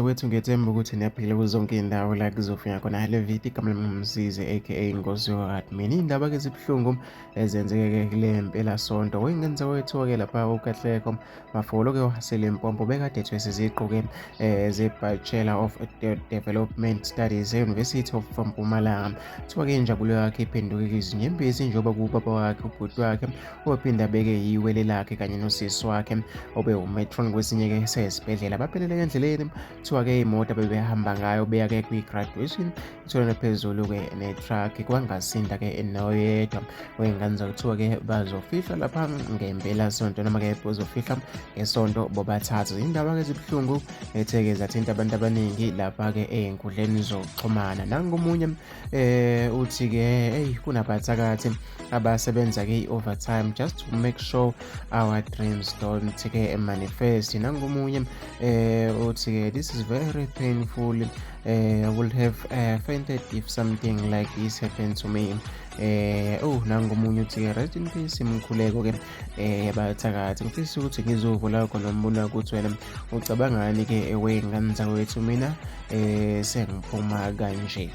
Wethu, ngiyethemba ukuthi niyaphila kuzo zonke iy'ndawo la kuzofika khona le video. Igama lami nguMsizi aka Ngozi Admin. Iy'ndaba-ke zibuhlungu ezenzeke-ke kule mpelasonto. Wey'ngane zakwethu-ke lapha uKatlego Mafolo-ke waseLimpopo bekade ethwese iziqu-ke ze-Bachelor of Development Studies e-University of Mpumalanga. Kuthiwa-ke injabulo yakhe iphenduke izinyembezi njengoba kuwubaba wakhe, ubhuti wakhe ophinde abeke iwele lakhe kanye nosisi wakhe obewumetron kwesinye-ke sesibhedlela baphelele endleleni. Kuthiwa-ke imoto abebehamba ngayo beya-ke kwi-graduation itholene phezulu-ke ne-truck, kwangasinda-ke noyedwa wey'ngane. Kuthiwa-ke bazofihlwa lapha ngempelasonto noma-ke bazofihlwa ngesonto bobathathu. Izindaba-ke zibuhlungu ethe-ke zathinta abantu abaningi lapha-ke ey'nkundleni zokuxhumana. Nangomunye uthi-ke eyi kunabathakathi abasebenza-ke i-overtime just to make sure our dreams don't ke manifest. Nangomunye uthi-ke this is very painful, I would have fainted if something like this happened to me. Oh, nangomunye uthi-ke rest in peace imkhuleko-ke yabathakathi. Ngifisa ukuthi ngizovula khona umbono ukuthi wena ucabangani-ke wey'ngane zakwethu. Mina sengiphuma kanje.